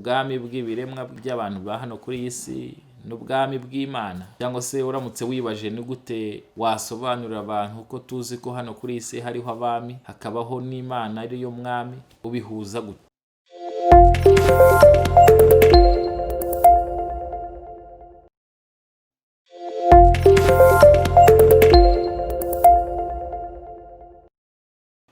Ubwami bw'ibiremwa by'abantu ba hano kuri iyi si n'ubwami bw'Imana? Cyangwa se uramutse wibaje, ni gute wasobanurira abantu ko tuzi ko hano kuri iyi si hariho abami, hakabaho n'Imana ariyo mwami? Ubihuza gute?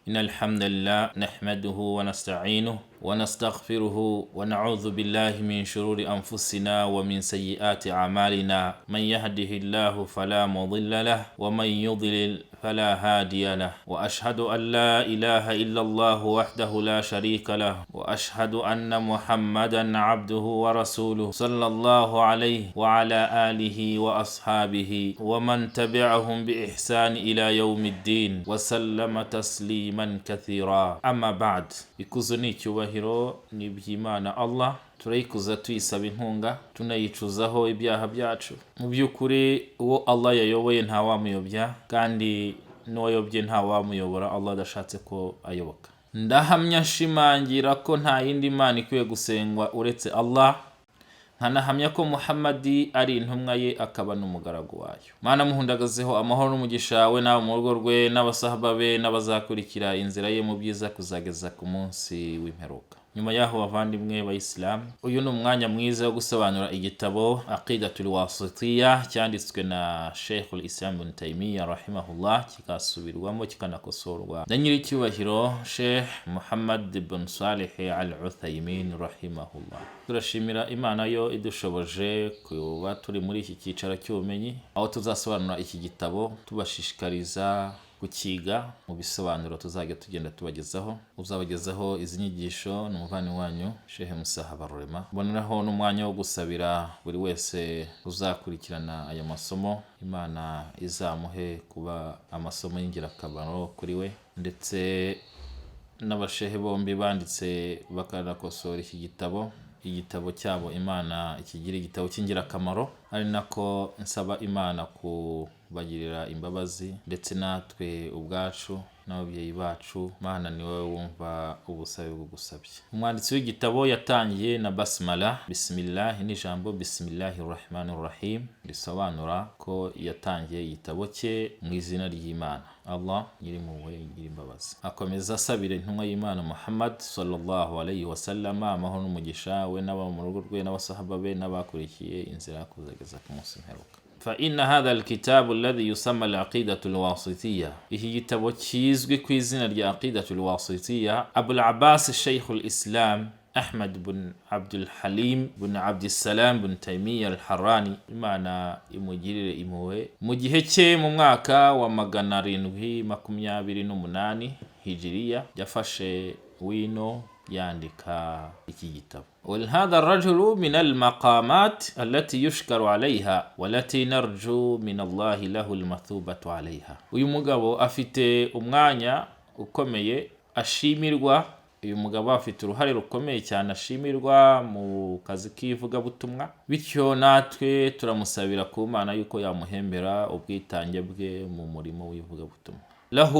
إن الحمد لله نحمده ونستعينه ونستغفره ونعوذ بالله من شرور أنفسنا ومن سيئات أعمالنا، من يهده الله فلا مضل له ومن يضلل فلا هادي له، وأشهد أن لا إله إلا الله وحده لا شريك له، وأشهد أن محمدا عبده ورسوله، صلى الله عليه وعلى آله وأصحابه ومن تبعهم بإحسان إلى يوم الدين وسلم تسليما كثيرا. أما بعد، ikuzo ni icyubahiro ni iby'Imana Allah. Turayikuza, tuyisaba inkunga, tunayicuzaho ibyaha byacu. Mu by'ukuri, uwo Allah yayoboye ntawamuyobya, kandi n'uwayobye ntawamuyobora Allah adashatse ko ayoboka. Ndahamya nshimangira ko nta yindi mana ikwiye gusengwa uretse Allah, nkanahamya ko Muhammadi ari intumwa ye akaba n'umugaragu wayo. Mana, muhundagazeho amahoro n'umugisha, we n'abo mu rugo rwe n'abasahaba be n'abazakurikira inzira ye mu byiza kuzageza ku munsi w'imperuka. Nyuma y'aho, bavandimwe bayisilamu, uyu ni umwanya mwiza wo gusobanura igitabo Aqidatul Wasitiya, cyanditswe na Sheikhul Islam Ibn Taymiya rahimahullah, kikasubirwamo kikanakosorwa na nyiricyubahiro Sheikh Muhammad ibn Salih al Uthaymin rahimahullah. Turashimira Imana yo idushoboje kuba turi muri iki cyicaro cy'ubumenyi, aho tuzasobanura iki gitabo, tubashishikariza kukiga mu bisobanuro tuzajya tugenda tubagezaho. Uzabagezaho izi nyigisho ni umuvandimwe wanyu Shehe Musa Habarurema. Mboneraho n'umwanya wo gusabira buri wese uzakurikirana aya masomo, Imana izamuhe kuba amasomo y'ingirakamaro kuri we, ndetse n'abashehe bombi banditse bakanakosora iki gitabo, igitabo cyabo Imana ikigira igitabo cy'ingirakamaro, ari nako nsaba Imana kubagirira imbabazi, ndetse natwe ubwacu n'ababyeyi bacu. Mana, ni wowe wumva ubusabe bugusabye. Umwanditsi w'igitabo yatangiye na basmala, bisimillahi, n'ijambo bisimillahi rahmani rahim, risobanura ko yatangiye igitabo cye mu izina ry'Imana Allah Nyirimpuhwe Nyirimbabazi. Akomeza asabira intumwa y'Imana Muhammad sallallahu alayhi wasallama amahoro n'umugisha, we n'abo mu rugo rwe n'abasahaba be n'abakurikiye inzira kuzageza ku munsi mperuka. فإن هذا الكتاب الذي يسمى العقيدة الواسطية، iki gitabo kizwi ku izina rya عقيدة الواسطية، أبو العباس الشيخ الإسلام أحمد بن عبد الحليم بن عبد السلام بن تيمية الحراني، Imana imugirire impuhwe, mu gihe cye mu mwaka wa 728 hijiriya yafashe wino yandika iki gitabo. ولهذا الرجل من المقامات التي يشكر عليها والتي نرجو من الله له المثوبة عليها. Uyu mugabo afite umwanya ukomeye ashimirwa. Uyu mugabo afite uruhare rukomeye cyane ashimirwa mu kazi k'ivugabutumwa, bityo natwe turamusabira ku Mana yuko yamuhembera ubwitange bwe mu murimo w'ivugabutumwa. له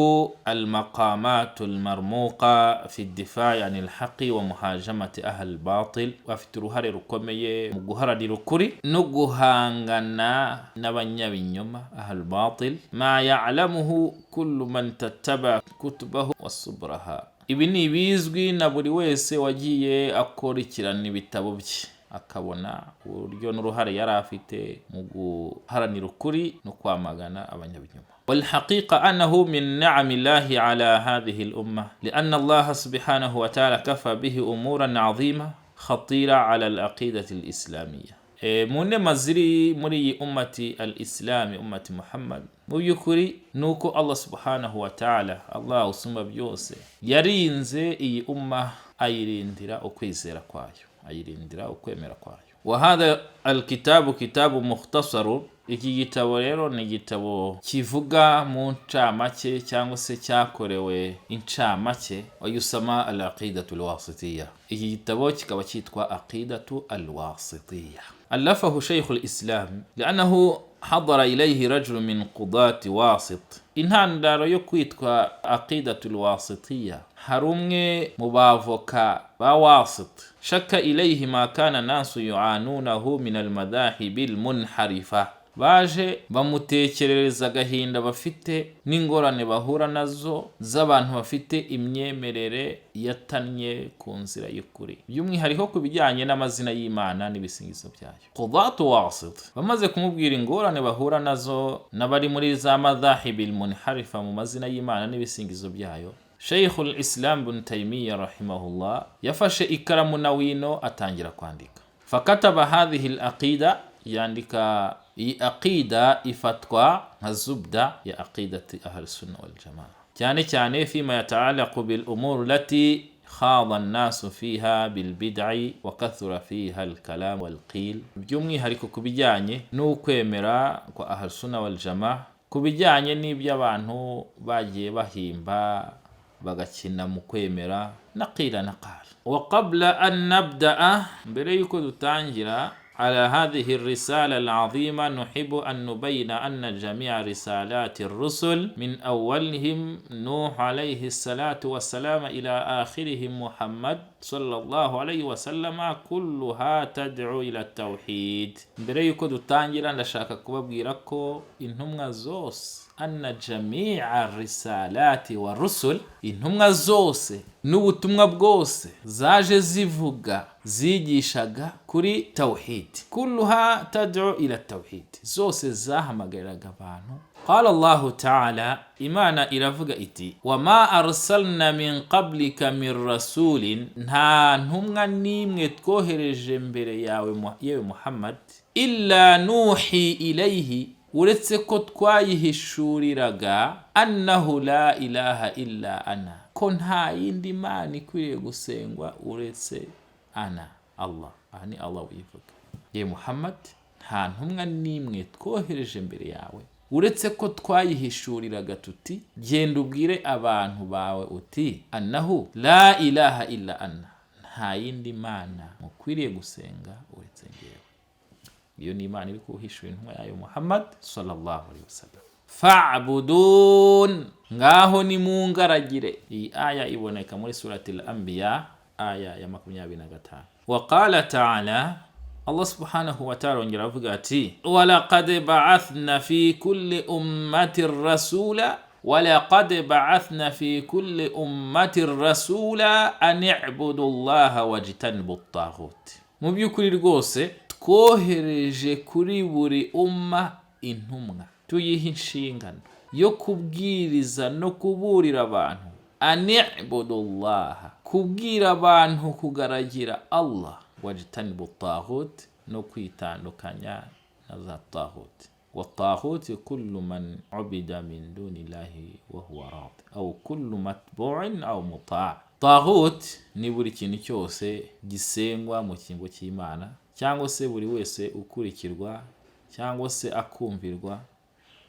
المقامات المرموقة في الدفاع عن الحق ومهاجمة أهل الباطل. Afite uruhare rukomeye mu guharanira ukuri no guhangana n'abanyabinyoma, أهل الباطل، ما يعلمه كل من تتبع كتبه وسبرها. Ibi ni ibizwi na buri wese wagiye akurikirana ibitabo bye, akabona uburyo n'uruhare yari afite mu guharanira ukuri no kwamagana abanyabinyoma. والحقيقة أنه من نعم الله على هذه الأمة، لأن الله سبحانه وتعالى كفى به أمورا عظيمة خطيرة على العقيدة الإسلامية. Mu nema ziri muri iyi ummati al islami, ummati Muhammad, mu by'ukuri ni uko Allah subhanahu wa ta'ala, Allah usumba byose, yarinze iyi umma, ayirindira ukwizera kwayo, ayirindira ukwemera kwayo. وهذا الكتاب كتاب مختصر. Iki gitabo rero ni igitabo kivuga mu ncamake, cyangwa se cyakorewe incamake. ويسمى العقيدة الواسطية. Iki gitabo kikaba cyitwa عقيدة الواسطية. ألفه شيخ الإسلام لأنه حضر إليه رجل من قضاة واسط. Intandaro yo kwitwa Aqidatul Wasitiya, hari umwe mu bavoka ba Wasit, shaka ilayhi ma kana nasu yuanunahu min almadahibi almunharifa, baje bamutekerereza agahinda bafite n'ingorane bahura nazo z'abantu bafite imyemerere yatannye ku nzira y'ukuri, by'umwihariko ku bijyanye n'amazina y'Imana n'ibisingizo byayo. Qudatu Wasit bamaze kumubwira ingorane bahura nazo n'abari muri za madhahibi munharifa mu mazina y'Imana n'ibisingizo byayo, Sheikhul Islam Ibn Taymiyyah rahimahullah yafashe ikaramu na wino atangira kwandika. Fakataba hadhihi al aqida, yandika iyi aqida ifatwa nka zubda ya aqidati ahli sunna wal jamaa, cyane cyane fima yataallaqu bil umur lati khada an-nasu fiha bil bid'i wa kathura fiha al kalam wal qil, by'umwihariko ku bijyanye n'ukwemera kwa ahli sunna wal jamaa, ku bijyanye n'ibyo abantu bagiye bahimba bagakina mu kwemera na qila na qal. Wa qabla an nabdaa, mbere yuko dutangira على هذه الرسالة العظيمة، نحب أن نبين أن جميع رسالات الرسل من أولهم نوح عليه الصلاة والسلام إلى آخرهم محمد صلى الله عليه وسلم كلها تدعو إلى التوحيد. Mbere yuko dutangira, ndashaka kubabwira ko intumwa zose, anna jamia risalati wa rusul, intumwa zose n'ubutumwa bwose zaje zivuga, zigishaga kuri tawhid. Kulluha tad'u ila tawhid, zose zahamagariraga abantu. Qala Allahu taala, Imana iravuga iti: wama arsalna min qablika min rasulin, nta ntumwa n'imwe twohereje mbere yawe yewe Muhammad, illa nuhi ilayhi, uretse ko twayihishuriraga, annahu la ilaha illa ana, ko nta yindi mana ikwiriye gusengwa uretse ana Allah. Aha ni Allah wivuga. Ye Muhammad, nta ntumwa n'imwe twohereje mbere yawe uretse ko twayihishuriraga tuti: genda ubwire abantu bawe uti annahu la ilaha illa ana, nta yindi mana mukwiriye gusenga uretse ngewe. Iyo ni Imana iri kuhishura intumwa yayo Muhammad sallallahu alaihi wasallam. Fa'budun, ngaho nimungaragire. Iyi aya iboneka muri Surati al-Anbiya, aya ya 25. Wa qala ta'ala, Allah subhanahu wa ta'ala ongera avuga ati: walaqad ba'athna fi kulli ummatin rasula, walaqad ba'athna fi kulli ummatin rasula an i'budu Allaha wajtanibu at-taghut. Mu by'ukuri rwose twohereje kuri buri umma intumwa, tuyiha inshingano yo kubwiriza no kuburira abantu, anibudullaha, kubwira abantu kugaragira Allah, wajtanibu taghut, no kwitandukanya na za taghut. والطاغوت كل من عبد من دون الله وهو راض أو كل متبوع أو مطاع. Taghut ni buri kintu cyose gisengwa mu cyimbo cy'Imana, cyangwa se buri wese ukurikirwa cyangwa se akumvirwa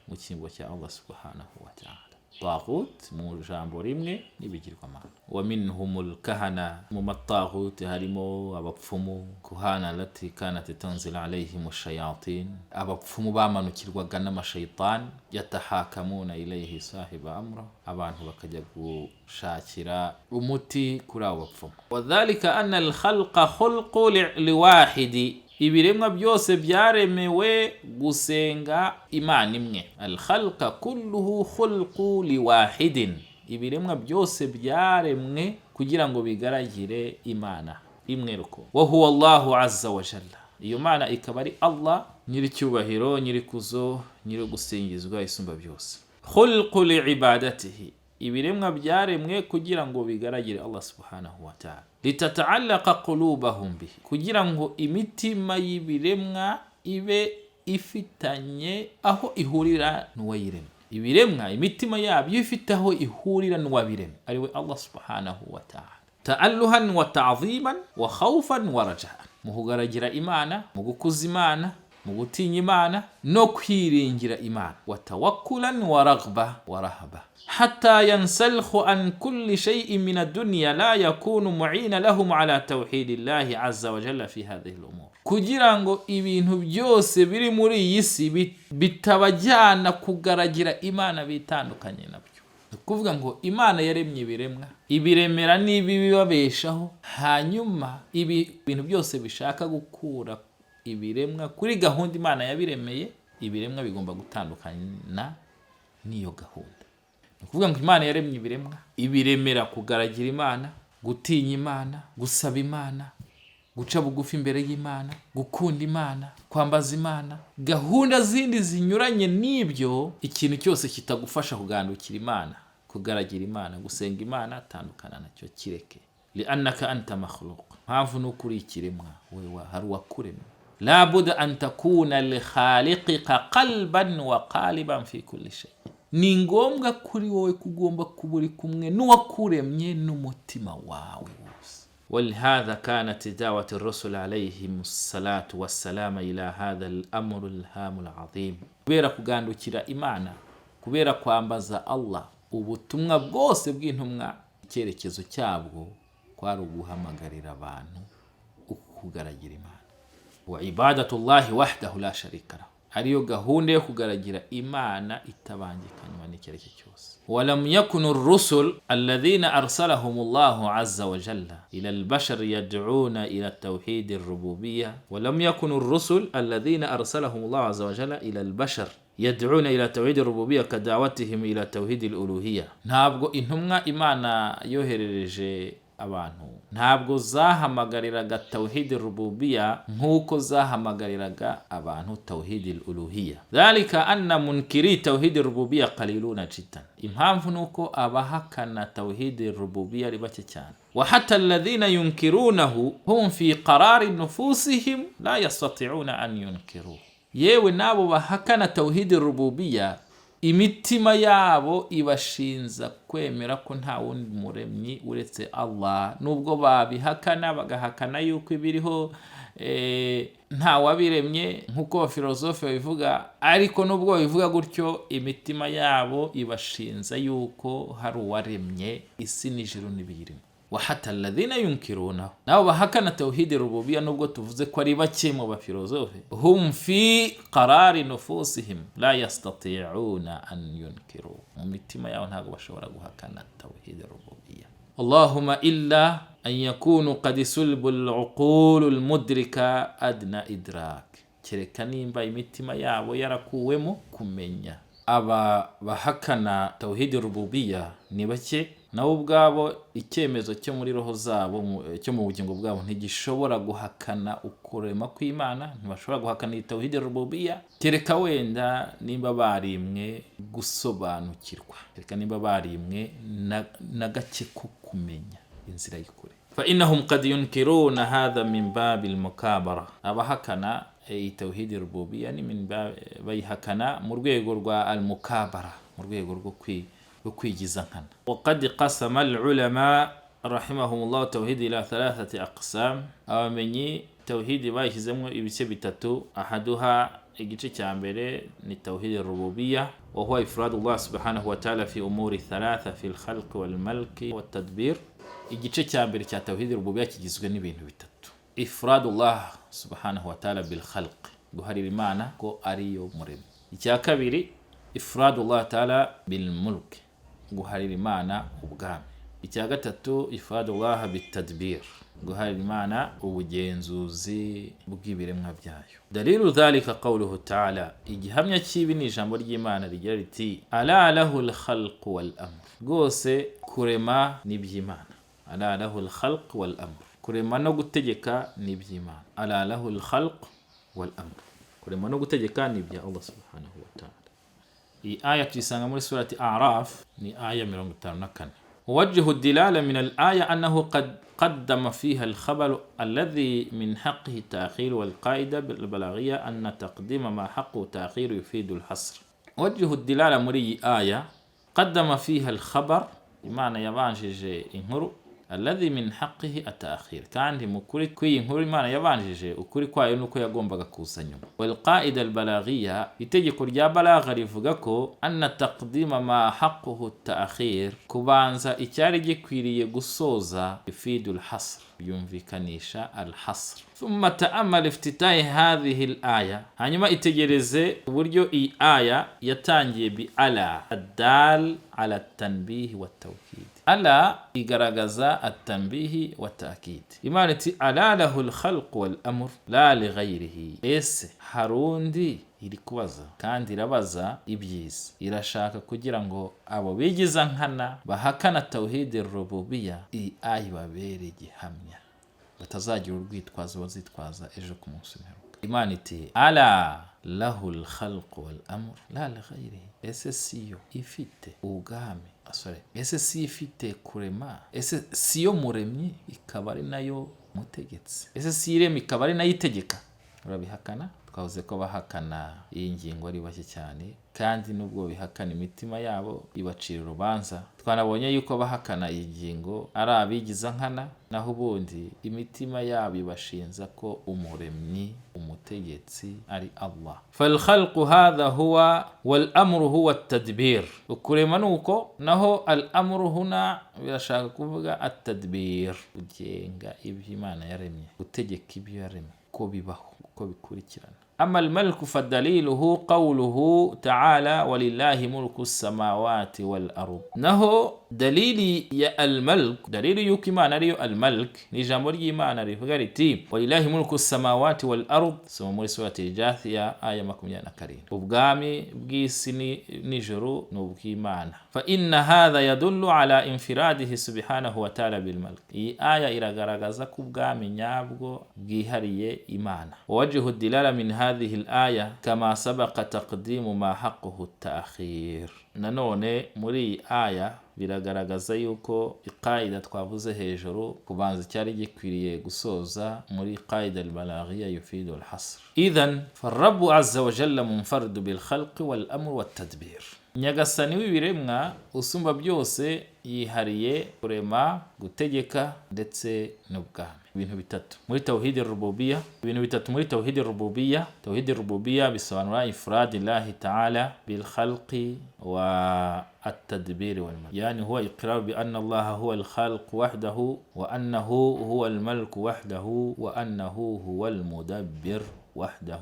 mu cyimbo cya Allah subhanahu wa ta'ala. Taghut mu jambo rimwe n'ibigirwamana. Wa minhumul kahana, mu mataghuti harimo abapfumu. Kuhana lati kanat tanzil alayhim shayatin, abapfumu bamanukirwaga n'amashayitani. Yatahakamuna ilayhi sahiba amra, abantu bakajya gushakira umuti kuri abo bapfumu. Wadhalika anna alkhalqa khulqu liwahidi, ibiremwa byose byaremewe gusenga Imana imwe. Alkhalqa kulluhu khulqu liwahidin, ibiremwa byose byaremwe kugira ngo bigaragire Imana imwe ruko. Wa huwa Allahu azza wa jalla, iyo Mana ikaba ari Allah nyiricyubahiro, nyirikuzo, nyiri gusingizwa isumba byose. Khulqu liibadatihi, ibiremwa byaremwe kugira ngo bigaragire Allah subhanahu wa ta'ala. Litata'allaqa qulubahum bihi, kugira ngo imitima y'ibiremwa ibe ifitanye aho ihurira n'uwayiremye. Ibiremwa imitima yabyo ifite aho ihurira n'uwabiremye, ariwe Allah subhanahu wa ta'ala. Ta'alluhan wa ta'dhiman wa khawfan wa rajaan, mu kugaragira Imana, mu gukuza Imana, Mu gutinya Imana no kwiringira Imana, وتوكلا ورغبة ورهبة، حتى ينسلخوا عن كل شيء من الدنيا لا يكون معين لهم على توحيد الله عز وجل في هذه الأمور, kugira ngo ibintu byose biri muri iyi si bitabajyana kugaragira Imana, bitandukanye nabyo. Ni ukuvuga ngo Imana yaremye ibiremwa, ibiremera n'ibibabeshaho, hanyuma ibi bintu byose bishaka gukura ibiremwa kuri gahunda Imana yabiremeye, ibiremwa bigomba gutandukana n'iyo gahunda. Ni ukuvuga ngo Imana yaremye ibiremwa, ibiremera kugaragira Imana, gutinya Imana, gusaba Imana, guca bugufi imbere y'Imana, gukunda Imana, kwambaza Imana. Gahunda zindi zinyuranye n'ibyo, ikintu cyose kitagufasha kugandukira Imana, kugaragira Imana, gusenga Imana, tandukana nacyo, kireke. لأنك أنت مخلوق, mpamvu ni uko uri ikiremwa, wewe hari uwakuremye. لا بد أن تكون لخالقك قلبا وقالبا في كل شيء. Ni ngombwa kuri wowe ko ugomba kuba uri kumwe n'uwakuremye n'umutima wawe wose. ولهذا كانت دعوة الرسل عليهم الصلاة والسلام إلى هذا الأمر الهام العظيم. Kubera kugandukira Imana, kubera kwambaza Allah, ubutumwa bwose bw'intumwa icyerekezo cyabwo kwari uguhamagarira abantu ukugaragira Imana, وعبادة الله وحده لا شريك له, ariyo gahunda yo kugaragira Imana itabangikanywa n'icyo ari cyo cyose. ولم يكن الرسل الذين أرسلهم الله عز وجل إلى البشر يدعون إلى توحيد الربوبية ولم يكن الرسل الذين أرسلهم الله عز وجل إلى البشر يدعون إلى توحيد الربوبية كدعوتهم إلى توحيد الألوهية. Ntabwo intumwa Imana yoherereje abantu ntabwo zahamagariraga توحيد الربوبية nk'uko zahamagariraga abantu توحيد الألوهية. ذلك أن منكري توحيد الربوبية قليلون جدا. Impamvu ni uko abahakana توحيد الربوبية ari bake cyane. وحتى الذين ينكرونه هم في قرار نفوسهم لا يستطيعون أن ينكروه. Yewe n'abo bahakana توحيد الربوبية, imitima yabo ibashinza kwemera ko nta wundi muremyi uretse Allah. Nubwo babihakana, bagahakana yuko ibiriho nta wabiremye nk'uko abafilozofe babivuga, ariko nubwo babivuga gutyo, imitima yabo ibashinza yuko hari uwaremye isi n'ijuru n'ibiyirimo. وحتى الذين ينكرونه, nabo bahakana توحيد الربوبية, nubwo tuvuze ko ari bake mu bafilozofe, هم في قرار نفوسهم لا يستطيعون أن ينكروا. Mu mitima yabo ntabwo bashobora guhakana توحيد الربوبية, اللهم إلا أن يكونوا قد سلبوا العقول المدركة أدنى إدراك, kereka nimba imitima yabo yarakuwemo kumenya. Aba bahakana توحيد الربوبية ni bake, nabo ubwabo icyemezo cyo muri roho zabo, cyo mu bugingo bwabo, ntigishobora guhakana ukurema kw'Imana, ntibashobora guhakana iyi توحيد الربوبية, kereka wenda nimba barimwe gusobanukirwa, kereka nimba barimwe na gake ko kumenya inzira y'ukuri. فإنهم قد ينكرون هذا من باب المكابرة. Abahakana iyi توحيد الربوبية ni من باب, bayihakana mu rwego rwa المكابرة, mu rwego rwo kwigiza nkana. وقد قسم العلماء رحمهم الله التوحيد إلى ثلاثة أقسام. Abamenyi tawhidi bayishyizemo ibice bitatu. أحدها, igice cya mbere ni توحيد الربوبية, وهو إفراد الله سبحانه وتعالى في أمور ثلاثة في الخلق والملك والتدبير. Igice cya mbere cya توحيد الربوبية kigizwe n'ibintu bitatu: إفراد الله سبحانه وتعالى بالخلق, guharira Imana ko ariyo muremyi. Icya kabiri, إفراد الله تعالى بالملك, guharira Imana ubwami. Icya gatatu, إفراد الله بالتدبير, guharira Imana ubugenzuzi bw'ibiremwa byayo. دليل ذلك قوله تعالى, igihamya cy'ibi ni ijambo ry'Imana rigira riti: ألا له الخلق والأمر. Rwose kurema ni iby'Imana. ألا له الخلق والأمر, kurema no gutegeka ni iby'Imana. ألا له الخلق والأمر, kurema no gutegeka ni ibya Allah سبحانه وتعالى. Iyi aya tuyisanga muri surati Araf, ni aya 54. ووجه الدلالة من الآية أنه قد قدم فيها الخبر الذي من حقه التأخير, والقاعدة البلاغية أن تقديم ما حقه التأخير يفيد الحصر. وجه الدلالة muri iyi aya, قدم فيها الخبر, Imana yabanjije inkuru, Alladhi min haqqihi at-ta'khir, kandi mu kuri kw'iyi nkuru Imana yabanjije, ukuri kwayo nuko yagombaga kuza nyuma. Wal qa'ida al balaghiya, itegeko rya balagha rivuga ko anna taqdima ma haqquhu at-ta'khir, kubanza icyari gikwiriye gusoza, yufidul hasr, byumvikanisha al hasr. Thumma ta'ammal iftitahi hadhihi al aya, hanyuma itegereze uburyo iyi aya yatangiye bi ala adal ala tanbihi wa tawkid. Ala igaragaza atanbihi wa ta'kid. Imana iti ala lahu al khalq wal amr la li ghayrihi. Ese harundi iri kubaza, kandi irabaza ibyiza, irashaka kugira ngo abo bigiza nkana bahakana tawhid rububiyya iyi aya ibabere gihamya, batazagira urwitwazo bazitwaza ejo ku munsi w'imperuka. Imana iti ala lahu al-khalq wal amr la li ghayrihi. Ese siyo ifite ubwami, sorry, ese siyo ifite kurema, ese siyo muremyi ikaba ari nayo mutegetsi, ese siyo irema ikaba ari nayo itegeka? Urabihakana? Twavuze ko bahakana iyi ngingo ari bake cyane, kandi nubwo bihakana imitima yabo ibacira urubanza. Twanabonye yuko bahakana iyi ngingo ari abigiza nkana, naho ubundi imitima yabo ibashinza ko umuremyi umutegetsi ari Allah. Falkhalqu hadha huwa wal amru huwa at-tadbir, ukurema nuko, naho al amru huna birashaka kuvuga at-tadbir, kugenga ibyo Imana yaremye, gutegeka ibyo yaremye ko bibaho uko bikurikirana. أما الملك فدليله قوله تعالى ولله ملك السماوات والأرض. Naho dalili ya الملك, dalili yuko Imana ariyo الملك, ni ijambo ry'Imana rivuga riti ولله ملك السماوات والأرض. Soma muri surati Jathiya aya 27, ubwami bw'isi n'ijuru ni ubw'Imana. فإن هذا يدل على انفراده سبحانه وتعالى بالملك. Iyi aya iragaragaza ko ubwami nyabwo bwihariye Imana. ووجه الدلالة من هذه الآية كما سبق تقديم ما حقه التأخير. Nanone muri iyi aya biragaragaza yuko iqaida twavuze hejuru, kubanza icyari gikwiriye gusoza, muri قاعدة البلاغية يفيد الحصر. إذن فالرب عز وجل منفرد بالخلق والأمر والتدبير. Nyagasani w'ibiremwa usumba byose yihariye kurema, gutegeka ndetse n'ubwami, ibintu bitatu muri توحيد الربوبية. Ibintu bitatu muri توحيد الربوبية. توحيد الربوبية bisobanura إفراد الله تعالى بالخلق والتدبير والملك، يعني هو إقرار بأن الله هو الخالق وحده وأنه هو الملك وحده وأنه هو المدبر وحده.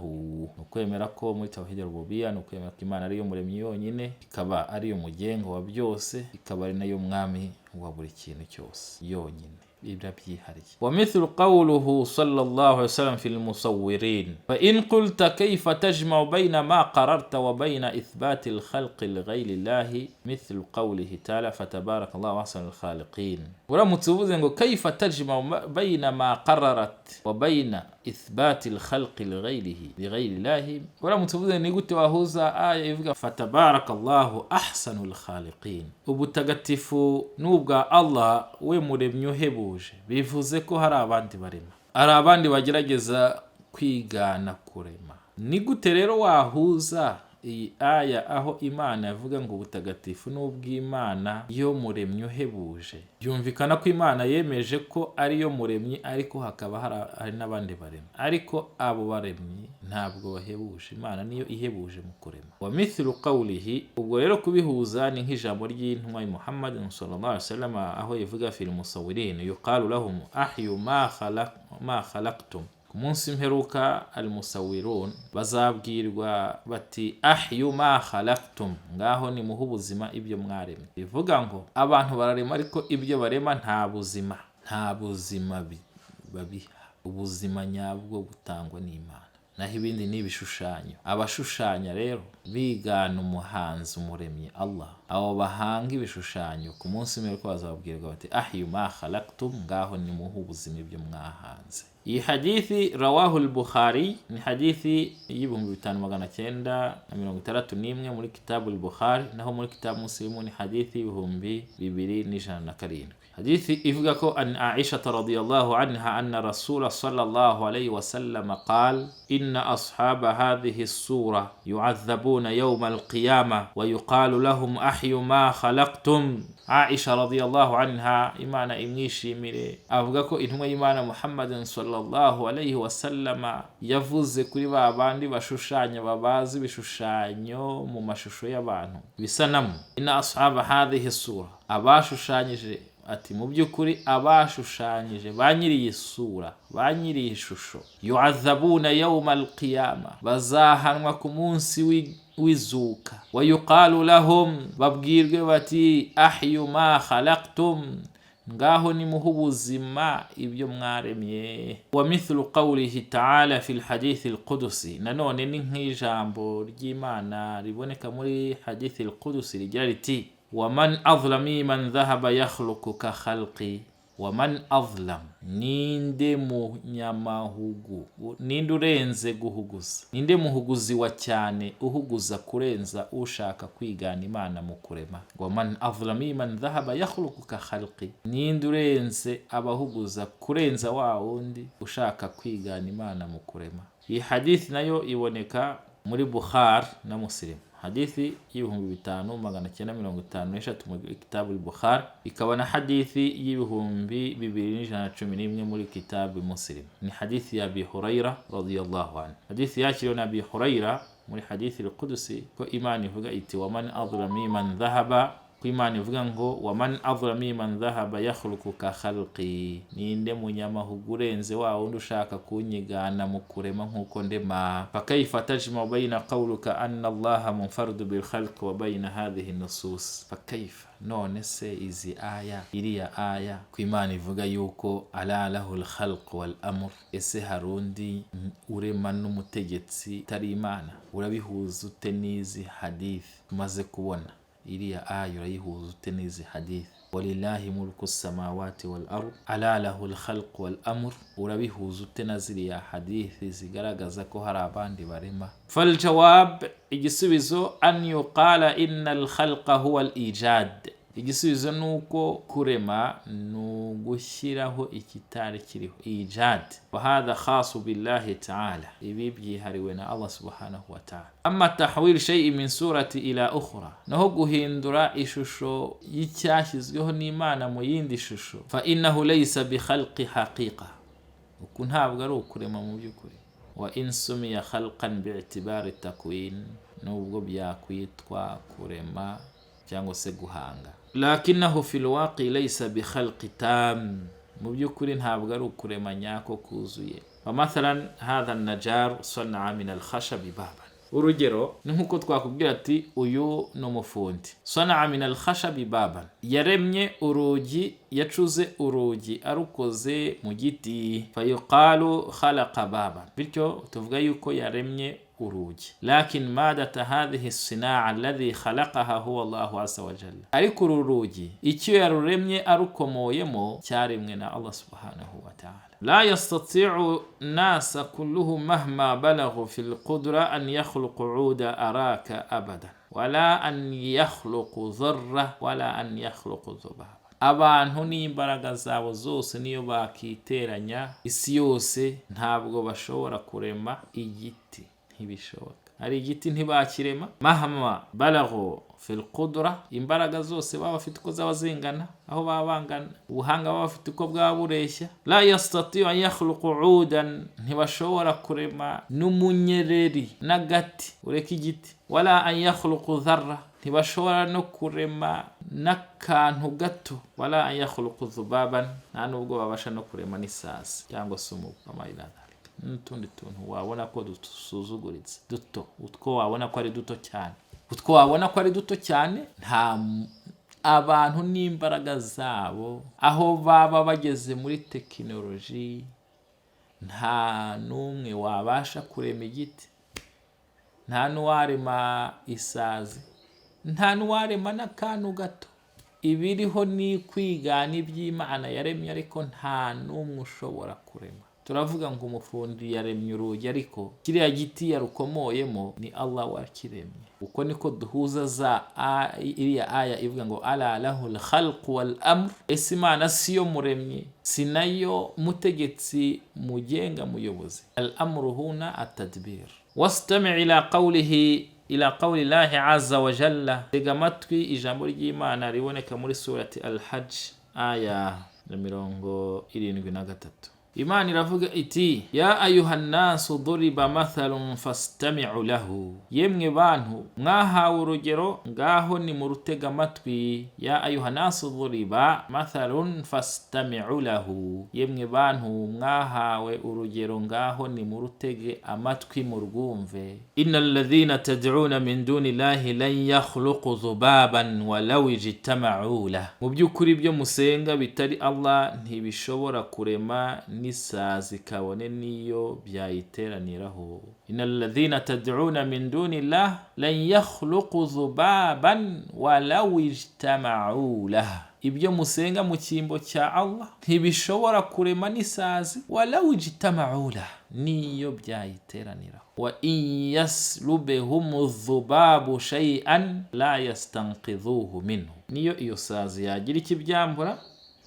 Ni ukwemera ko muri توحيد الربوبية ni ukwemera ko Imana ariyo muremyi yonyine, ikaba ariyo mugenga wa byose, ikaba ari nayo mwami wa buri kintu cyose yonyine, irabyihariye. ومثل قوله صلى الله عليه وسلم في المصورين فإن قلت كيف تجمع بين ما قررت وبين إثبات الخلق لغير الله مثل قوله تعالى فتبارك الله أحسن الخالقين. Uramutse uvuze ngo كيف تجمع بين ما قررت وبين إثبات الخلق لغير الله, uramutse uvuze ni gute wahuza aya ivuga فتبارك الله أحسن الخالقين, ubutagatifu n'ubwa Allah we muremyi uhebuje, bivuze ko hari abandi barema, hari abandi bagerageza kwigana kurema. Ni gute rero wahuza iyi aya aho Imana yavuga ngo ubutagatifu n'ubw'Imana yo muremyi uhebuje? Byumvikana ko Imana yemeje ko ariyo muremyi, ariko hakaba hari n'abandi baremyi, ariko abo baremyi ntabwo bahebuje, Imana niyo ihebuje mu kurema. ومثل قوله, ubwo rero kubihuza ni nk'ijambo ry'intumwa Muhammad صلى الله عليه وسلم aho ivuga في المصورين يقال لهم أحيوا ما خلقتم. Ku munsi mperuka المصورون bazabwirwa bati أحيوا ما خلقتم, ngaho nimuhe ubuzima ibyo mwaremye. Bivuga ngo abantu bararema, ariko ibyo barema nta buzima babiha. Ubuzima nyabwo butangwa n'Imana, naho ibindi ni ibishushanyo. Abashushanya rero bigana umuhanzi umuremyi Allah, abo bahanga ibishushanyo ku munsi w'imperuka bazababwirwa bati أحيوا ما خلقتم, ngaho nimuhe ubuzima ibyo mwahanze. Iyi hadithi رواه البخاري, ni hadithi y'5961 muri kitabu al-Bukhari, naho muri kitabu Muslimu ni hadithi y'2107. Hadithi ivuga ko عن عائشة رضي الله عنها أن رسول صلى الله عليه وسلم قال إن أصحاب هذه الصورة يعذبون. Yu'adhabuna yawma alqiyama wa yuqalu lahum ahyu ma khalaqtum. Aisha radiyallahu anha, Imana imwishimire, avuga ko intumwa y'Imana Muhammadin sallallahu alayhi wasallama yavuze kuri ba bandi bashushanya, babaza ibishushanyo mu mashusho y'abantu, bisanamu: inna ashaba hadhihi sura, abashushanyije, ati mu by'ukuri abashushanyije, ba nyiri iyi sura, ba nyiri iyi shusho, yu'adhabuna yawma alqiyama, bazahanwa ku munsi w'izuka, wa yuqalu lahum, babwirwe bati: ahyu ma khalaqtum, ngaho nimuhe ubuzima ibyo mwaremye. Wa mithlu qawlihi ta'ala fi lhadithi alqudusi, nanone ni nk'ijambo ry'Imana riboneka muri hadithi alqudusi rigira riti: waman adlam mimman dhahaba yakhluqu ka khalqi. Waman adlam, ninde munyamahugu, ninde urenze guhuguza, ninde muhuguzi wa cyane uhuguza kurenza ushaka kwigana Imana mu kurema? Waman adlam mimman dhahaba yakhluqu ka khalqi, ninde urenze abahuguza kurenza wa wundi ushaka kwigana Imana mu kurema? Iyi hadithi nayo iboneka muri Bukhari na Muslim, hadithi y'5953 muri kitabu Bukhari, ikaba na hadithi y'2111 muri kitabu Muslim. Ni hadithi ya Abi Huraira radiyallahu anhu, hadithi yakiriwe na Abi Huraira muri hadithi al-Qudusi, ko Imana ivuga iti: waman adlam mimman dhahaba, ko Imana ivuga ngo: waman adlam mimman dhahaba yakhluqu ka khalqi, ninde munyamahugu urenze wa wundi ushaka kunyigana mu kurema nk'uko ndema? Fakaifa tajma'u bayna qawluka anna Allaha munfaridu bil khalqi wa bayna hadhihi nusus? Fakaifa, none se izi aya, iriya aya ko Imana ivuga yuko ala lahu al khalq wal amr, ese hari undi urema n'umutegetsi utari Imana? Urabihuza ute n'izi hadith tumaze kubona? Iriya aya urayihuza ute n'izi hadith? Walillahi mulku samawati wal ard, ala lahu al khalq wal amr, urabihuza ute na ziriya hadithi zigaragaza ko hari abandi barema? Faljawab, igisubizo: an yuqala inna al khalqa huwa al ijad, igisubizo ni uko kurema ni ugushyiraho ikitari kiriho, ijad. Wa hadha khasu billahi ta'ala, ibi byihariwe na Allah subhanahu wa ta'ala. Amma tahwil shay'in min surati ila ukhra, naho guhindura ishusho y'icyashyizweho n'Imana mu yindi shusho, fa innahu laysa bi khalqi haqiqa, uku ntabwo ari ukurema mu by'ukuri. Wa in sumiya khalqan bi'tibari takwin, nubwo byakwitwa kurema cyangwa se guhanga, lakinahu fil waqi laysa bi khalqi tam, mu by'ukuri ntabwo ari ukurema nyako kuzuye. Wa mathalan hadha an-najar sana'a min al-khashabi baban, urugero ni nk'uko twakubwira ati uyu ni umufundi, sana'a min al-khashabi baban, yaremye urugi, yacuze urugi arukoze mu giti, fayuqalu khalaqa baban, bityo tuvuga yuko yaremye urugi. Lakin madata hadhihi sinaa alladhi khalaqaha huwa Allahu azza wa jalla, ariko uru rugi icyo yaruremye arukomoyemo cyaremwe na Allah subhanahu wa ta'ala. La yastati'u nasa kulluhum mahma balaghu fil qudra an yakhluqu 'uda araka abadan, wala an yakhluqu dharra, wala an yakhluqu dhubaba. Abantu n'imbaraga zabo zose, niyo bakiteranya isi yose, ntabwo bashobora kurema igiti, ntibishoboka. Hari igiti ntibakirema. Mahama balaghu fil qudra, imbaraga zose baba bafite uko zaba zingana, aho baba bangana, ubuhanga baba bafite uko bwaba bureshya, la yastati'u an yakhluqu 'udan, ntibashobora kurema n'umunyereri n'agati, ureka igiti, wala an yakhluqu dharra, ntibashobora no kurema n'akantu gato, wala an yakhluqu dhubaban, nta nubwo babasha no kurema n'isazi cyangwa se umubu, n'utundi tuntu wabona ko dusuzuguritse duto, utwo wabona ko ari duto cyane, utwo wabona ko ari duto cyane. Nta abantu n'imbaraga zabo, aho baba bageze muri tekinoloji, nta n'umwe wabasha kurema igiti, nta n'uwarema isazi, nta n'uwarema n'akantu gato. Ibiriho ni kwigana iby'Imana yaremye, ariko nta n'umwe ushobora kurema. Turavuga ngo umufundi yaremye urugi, ariko kiriya giti yarukomoyemo ni Allah wakiremye. Uko niko duhuza za iriya aya ivuga ngo ala lahul khalqu wal amr. Ese Imana siyo muremyi, si nayo mutegetsi, mugenga, muyobozi? Al amru huna atadbir. Wastami ila qawlihi Ila qawli llahi aza wa jalla, tega amatwi ijambo ry'Imana riboneka muri Surati Al-Hajj, aya ya 73. Imana iravuga iti: "Ya ayuha nnasu duriba mathalun fastami'u lahu", yemwe bantu mwahawe urugero, ngaho ni mu rutega amatwi. "Ya ayuha nnasu duriba mathalun fastami'u lahu", yemwe bantu mwahawe urugero, ngaho ni mu rutege amatwi murwumve. "Inna alladhina tad'una min duni llahi lan yakhluqu dhubaban walaw ijtama'u lah", mu by'ukuri ibyo musenga bitari Allah ntibishobora kurema n'isazi kabone n'iyo byayiteraniraho. "Inna alladhina tad'una min duni llah lan yakhluqu dhubaban walaw ijtama'u lah", ibyo musenga mu cyimbo cya Allah ntibishobora kurema n'isazi, walaw ijtama'u lah, niyo byayiteraniraho. "Wa in yaslubhum dhubabu shay'an la yastanqidhuhu minhu", niyo iyo sazi yagira ikibyambura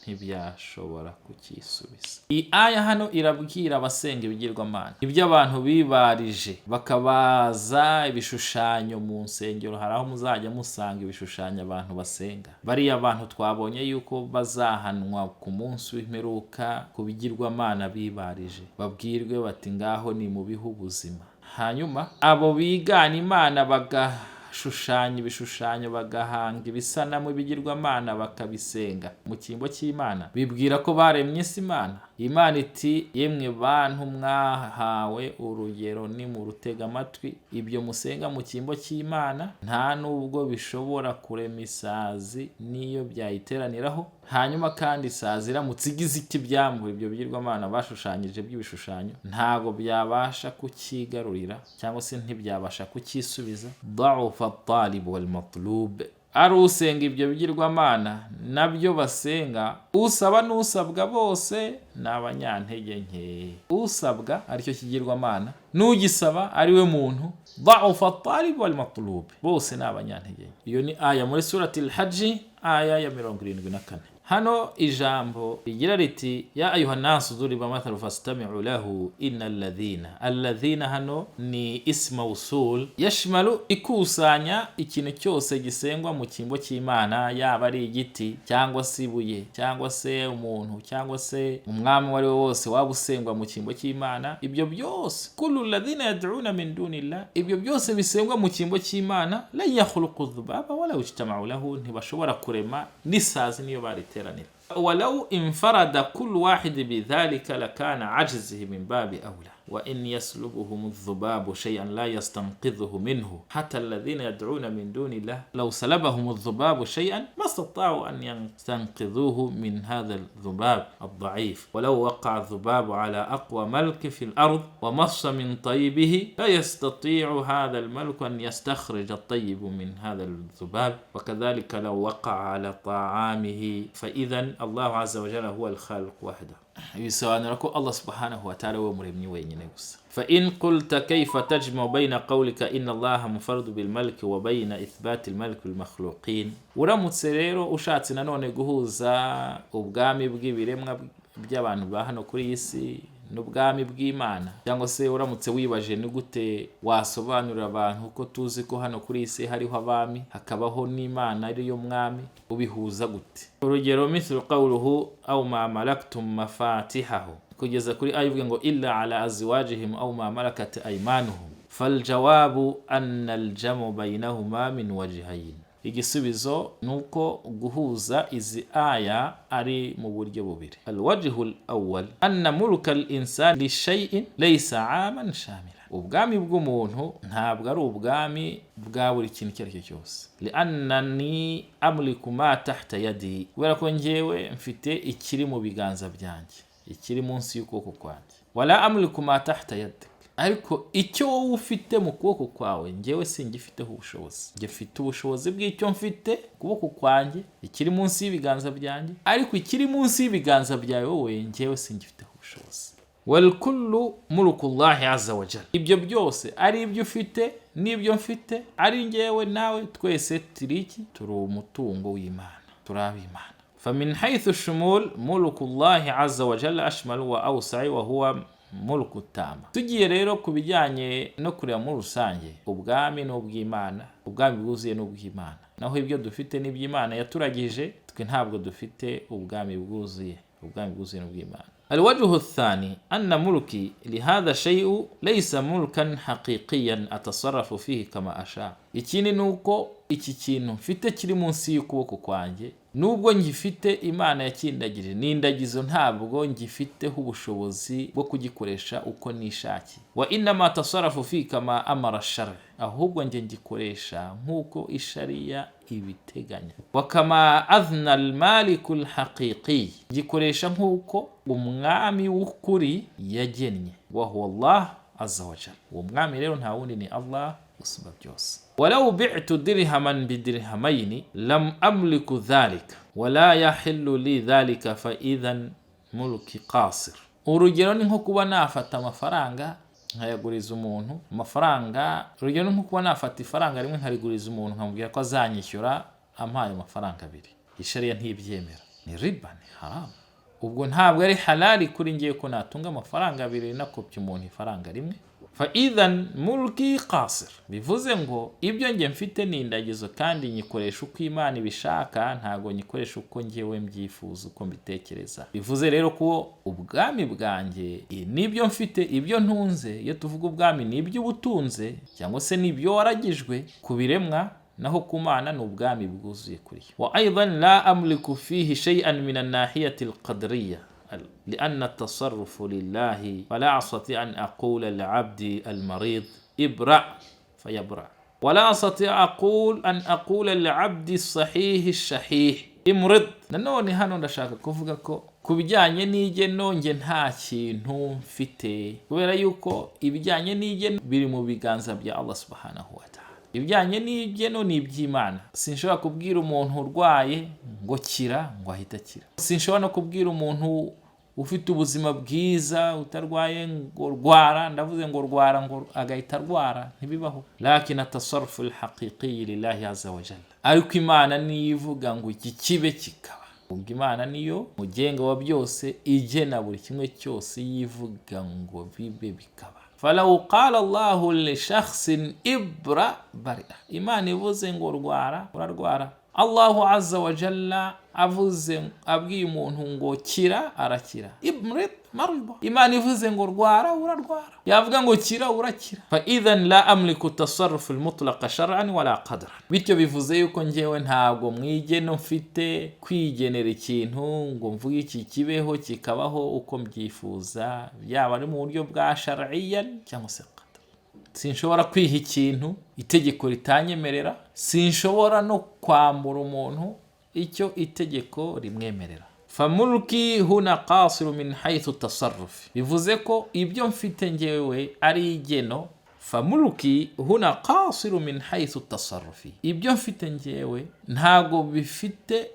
ntibyashobora kukisubiza. Iyi aya hano irabwira abasenga ibigirwamana, ibyo abantu bibarije bakabaza ibishushanyo mu nsengero. Hari aho muzajya musanga ibishushanyo abantu basenga. Bariya bantu twabonye yuko bazahanwa ku munsi w'imperuka ku bigirwamana bibarije, babwirwe bati: "Ngaho ni mubihe ubuzima." Hanyuma abo bigana Imana bagashushanya ibishushanyo, bagahanga ibisanamu, ibigirwamana, bakabisenga mu cyimbo cy'Imana, bibwira ko baremye isi Imana. Imana iti: "Yemwe bantu mwahawe urugero, ni mu rutega amatwi. Ibyo musenga mu cyimbo cy'Imana nta nubwo bishobora kurema isazi n'iyo byayiteraniraho. Hanyuma kandi isazi iramutse igize ikibyambura, ibyo bigirwamana bashushanyije by'ibishushanyo ntabwo byabasha kucyigarurira cyangwa se ntibyabasha kucyisubiza." Daufa talibu wal matlub, ari usenga ibyo bigirwamana nabyo basenga, usaba n'usabwa bose ni abanyantege nke. Usabwa aricyo kigirwamana n'ugisaba ari we muntu, daufa talibu wal matlub, bose ni abanyantege nke. Iyo ni aya muri Surati Al-Hajji, aya ya 74. Hano ijambo rigira riti: "Ya ayuha nasu duriba mathalu fastami'u lahu inna alladhina". Alladhina hano ni ism mawsul yashmalu, ikusanya ikintu cyose gisengwa mu cyimbo cy'Imana, yaba ari igiti cyangwa se ibuye cyangwa se umuntu cyangwa se umwami uwo ari we wose waba usengwa mu cyimbo cy'Imana. Ibyo byose, kullu alladhina yad'una min dunillah, ibyo byose bisengwa mu cyimbo cy'Imana, lan yakhluqu dhubaba walaw ijtama'u lahu, ntibashobora kurema n'isazi niyo bariteranira. ولو انفرد كل واحد بذلك لكان عجزه من باب أولى. وإن يسلبهم الذباب شيئا لا يستنقذه منه، حتى الذين يدعون من دون الله لو سلبهم الذباب شيئا ما استطاعوا أن يستنقذوه من هذا الذباب الضعيف. ولو وقع الذباب على أقوى ملك في الأرض ومص من طيبه لا يستطيع هذا الملك أن يستخرج الطيب من هذا الذباب، وكذلك لو وقع على طعامه. فإذا الله عز وجل هو الخالق وحده، bisobanura ko Allah subhanahu wa ta'ala we muremyi wenyine gusa. فإن قلت كيف تجمع بين قولك إن الله منفرد بالملك وبين إثبات الملك للمخلوقين، uramutse rero ushatse nanone guhuza ubwami bw'ibiremwa by'abantu ba hano kuri iyi si n'ubwami bw'Imana, cyangwa se uramutse wibaje ni gute wasobanurira abantu ko tuzi ko hano kuri iyi si hariho abami, hakabaho n'Imana ariyo mwami, ubihuza gute? Urugero: مثل قوله أو ما ملكتم مفاتحه, kugeza kuri aya ivuga ngo إلا على أزواجهم أو ما ملكت أيمانهم. فالجواب أن الجمع بينهما من وجهين, igisubizo ni uko guhuza izi aya ari mu buryo bubiri. الوجه الأول أن ملك الإنسان لشيء ليس عاما شاملا, ubwami bw'umuntu ntabwo ari ubwami bwa buri kintu icyo ari cyo cyose. لأنني أملك ما تحت يدي, kubera ko njyewe mfite ikiri mu biganza byanjye, ikiri munsi y'ukuboko kwanjye. ولا أملك ما تحت يدك, ariko icyo wowe ufite mu kuboko kwawe njyewe singifiteho ubushobozi. Njye mfite ubushobozi bw'icyo mfite ukuboko kwanjye, ikiri munsi y'ibiganza byanjye, ariko ikiri munsi y'ibiganza byawe wowe njyewe singifiteho ubushobozi. والكل ملك الله عز وجل, ibyo byose ari ibyo ufite n'ibyo mfite, ari njyewe nawe, twese turi iki? Turi umutungo w'Imana, turi ab'Imana. فمن حيث الشمول ملك الله عز وجل أشمل وأوسع وهو Mulku tama. Tugiye rero ku bijyanye no kureba muri rusange, ubwami ni ubw'Imana, ubwami bwuzuye ni ubw'Imana, naho ibyo dufite ni iby'Imana yaturagije. Twe ntabwo dufite ubwami bwuzuye, ubwami bwuzuye ni ubw'Imana. الوجه الثاني أن ملكي لهذا الشيء ليس ملكا حقيقيا أتصرف فيه كما أشاء. Ikindi ni uko iki kintu mfite kiri munsi y'ukuboko kwanjye, nubwo ngifite, Imana yakindagije, ni indagizo, ntabwo ngifiteho ubushobozi bwo kugikoresha uko nishakiye. وإنما أتصرف فيه كما أمر الشرع, ahubwo njye ngikoresha nk'uko ishariya ibiteganya. وكما أذن المالك الحقيقي, gikoresha nk'uko umwami w'ukuri yagennye. وهو الله عز وجل. Uwo mwami rero nta wundi ni Allah usumba byose. ولو بعت درهما بدرهمين لم أملك ذلك ولا يحل لي ذلك فإذا ملكي قاصر. Urugero ni nko kuba nafata amafaranga nkayaguriza umuntu amafaranga. Urugero ni nko kuba nafata ifaranga rimwe nkariguriza umuntu, nkamubwira ko azanyishyura ampaye amafaranga abiri. Ishariya ntibyemera, ni riba, ni haramu. Ubwo ntabwo ari halali kuri ngiye ko natunga amafaranga abiri nakopye umuntu ifaranga rimwe. فإذا ملكي قاصر, bivuze ngo ibyo njye mfite ni indagizo kandi nyikoresha uko Imana ibishaka, ntabwo nyikoresha uko ngewe mbyifuza, uko mbitekereza. Bivuze rero ko ubwami bwanjye n'ibyo mfite, ibyo ntunze, iyo tuvuga ubwami ni iby'ubutunze cyangwa se ni ibyo waragijwe ku biremwa, naho ku Mana ni ubwami bwuzuye kuri yo. وأيضا لا أملك فيه شيئا من الناحية القدرية لأن التصرف لله، فلا أستطيع أن أقول للعبد المريض ابرأ فيبرأ، ولا أستطيع أن أقول للعبد الصحيح الشحيح امرض. Nanone hano ndashaka kuvuga ko ku bijyanye n'igeno nge nta kintu mfite, kubera yuko ibijyanye n'igeno biri mu biganza bya Allah سبحانه وتعالى. Ibijyanye n'igeno ni iby'Imana. Sinshobora kubwira umuntu urwaye ngo kira ngo ahite akira. Sinshobora no kubwira umuntu ufite ubuzima bwiza utarwaye ngo rwara, ndavuze ngo rwara, ngo agahita arwara, ntibibaho. لكن التصرف الحقيقي لله عز وجل. Ariko Imana niyo ivuga ngo iki kibe kikaba. Ubwo Imana niyo mugenga wa byose, igena buri kimwe cyose, yivuga ngo bibe bikaba. فلو قال الله لشخص ابرأ برئ. Imana ivuze ngo rwara, urarwara. الله عز وجل avuze, abwiye umuntu ngo kira, arakira. امرض مرض. Imana ivuze ngo rwara, urarwara. Yavuga ngo kira, urakira. فإذا لا أملك التصرف المطلق شرعا ولا قدرا. Bityo bivuze yuko njyewe ntabwo mwigeno mfite kwigenera ikintu ngo mvuge iki kibeho kikabaho uko mbyifuza, yaba ari mu buryo bwa شرعيا cyangwa se قدر. Sinshobora kwiha ikintu itegeko ritanyemerera, sinshobora no kwambura umuntu icyo itegeko rimwemerera. فملكي هنا قاصر من حيث التصرف. Bivuze ko ibyo mfite ngewe ari igeno. فملكي هنا قاصر من حيث التصرف. Ibyo mfite ngewe ntabwo bifite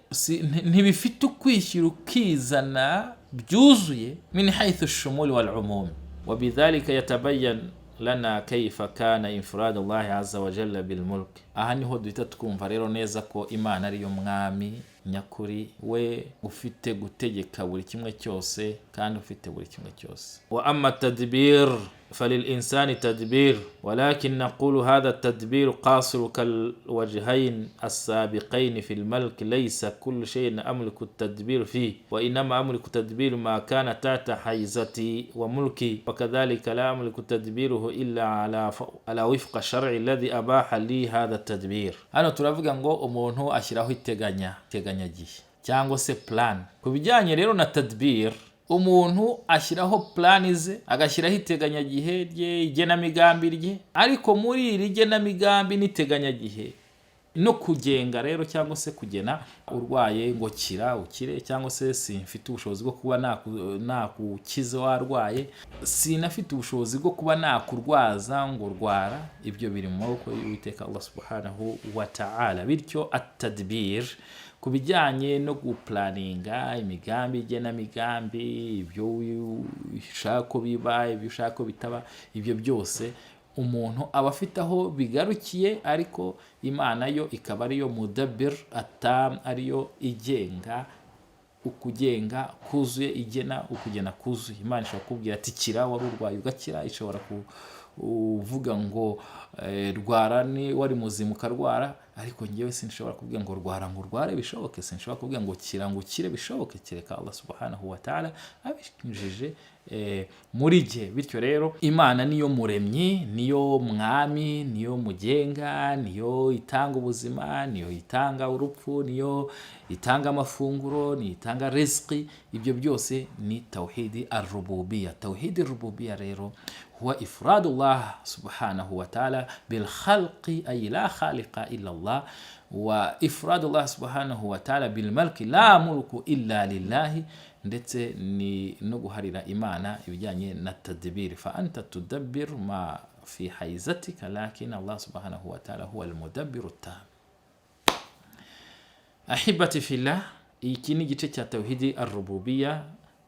ntibifite ukwishyira ukizana byuzuye. من حيث الشمول والعموم. وبذلك يتبين لنا كيف كان انفراد الله عز وجل بالملك. Aha niho duhita twumva rero neza ko Imana ariyo mwami nyakuri, we ufite gutegeka buri kimwe cyose kandi ufite buri kimwe cyose. وأما التدبير فللإنسان تدبير، ولكن نقول هذا التدبير قاصر كالوجهين السابقين في الملك. ليس كل شيء أملك التدبير فيه، وإنما أملك تدبير ما كان تحت حيزتي وملكي، وكذلك لا أملك تدبيره إلا على وفق الشرع الذي أباح لي هذا التدبير. Hano turavuga ngo umuntu ashyiraho iteganyagihe cyangwa se plan. Ku bijyanye rero na تدبير, umuntu ashyiraho plan ze, agashyiraho iteganyagihe rye, igenamigambi rye. Ariko muri iri genamigambi n'iteganyagihe no kugenga rero cyangwa se kugena urwaye ngo kira ukire, cyangwa se simfite ubushobozi bwo kuba nakukiza warwaye, sinafite ubushobozi bwo kuba nakurwaza ngo rwara, ibyo biri mu maboko y'Uwiteka Allah سبحانه وتعالى. Bityo التدبير ku bijyanye no guplanninga imigambi, igenamigambi, ibyo ushaka ko biba, ibyo ushaka ko bitaba, ibyo byose umuntu aba afite aho bigarukiye, ariko Imana yo ikaba ariyo مدبر التام, ariyo igenga. Ukugenga kuzuye, igena ukugena kuzuye. Imana ishobora kukubwira ati "Kira", wari urwaye ugakira. Ishobora kuvuga ngo "Rwara" ni wari muzima ukarwara. Ariko ngewe sinshobora kubwira ngo "Rwara" ngo urware bishoboke, sinshobora kubwira ngo "Kira" ngo ukire bishoboke, kereka Allah subhanahu wa ta'ala abinyujije muri jye. Bityo rero Imana niyo muremyi, niyo mwami, niyo mugenga, niyo itanga ubuzima, niyo itanga urupfu, niyo itanga amafunguro, niyo itanga riziki. Ibyo byose ni tawhidi arububiya. Tawhidi rububiya rero huwa ifradullah subhanahu wa ta'ala bil khalqi, ay la khaliqa illa Allah, wa ifradullah subhanahu wa ta'ala bil malki, la mulku illa lillahi. Ndetse ni no guharira Imana ibijyanye na tadbir, fa anta tudabbir ma fi haizatika, lakin Allah subhanahu wa ta'ala huwa almudabbiru tam. Ahibati fillah, iki ni igice cya tawhidi arububiya.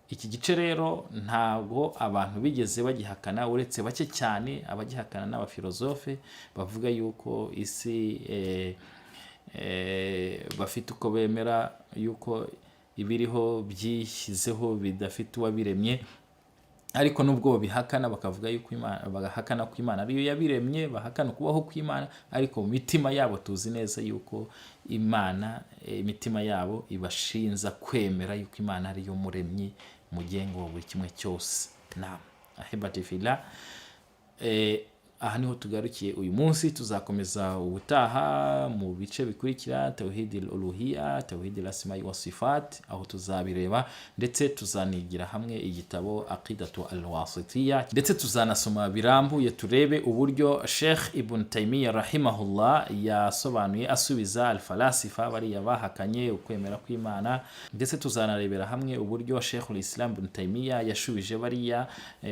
Iki gice rero ntabwo abantu bigeze bagihakana uretse bake cyane. Abagihakana n'abafilozofe bavuga yuko isi bafite uko bemera yuko ibiriho byishyizeho, bidafite uwabiremye. Ariko nubwo babihakana, bakavuga yuko Imana, bagahakana ko Imana ariyo yabiremye, bahakana ukubaho kw'Imana, ariko mu mitima yabo tuzi neza yuko Imana, imitima yabo ibashinza kwemera yuko Imana ariyo muremyi, mugenga wa buri kimwe cyose. Naam, ahibati fillah, aha niho tugarukiye uyu munsi. Tuzakomeza ubutaha mu bice bikurikira, tawhidi uluhiya, tawhidi asma'i wa sifat, aho tuzabireba. Ndetse tuzanigira hamwe igitabo Aqidatu Alwasitiya, ndetse tuzanasoma birambuye turebe uburyo Sheikh Ibn Taymiya rahimahullah yasobanuye asubiza alfalasifa, bariya bahakanye ukwemera kw'Imana. Ndetse tuzanarebera hamwe uburyo Sheikhul Islam Ibn Taymiya yashubije bariya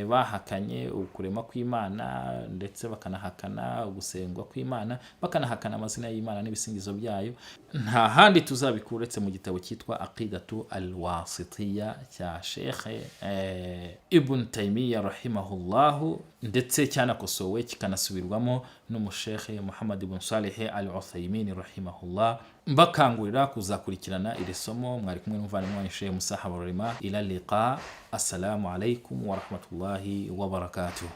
bahakanye ukurema kw'Imana, ndetse bakanahakana gusengwa kw'Imana, bakanahakana amazina y'Imana n'ibisingizo byayo. Nta handi tuzabikura uretse mu gitabo cyitwa Aqidatu Alwasitiya cya Sheikh Ibn Taymiya rahimahullahu, ndetse cyanakosowe kikanasubirwamo n'umushekhe Muhammad ibn Salih Al Uthaymin rahimahullah. Mbakangurira kuzakurikirana iri somo. Mwari kumwe n'umuvandimwe wanyu Sheikh Musa Habarurema. Ila liqa, assalamu alaikum wa rahmatullahi wa barakatuh.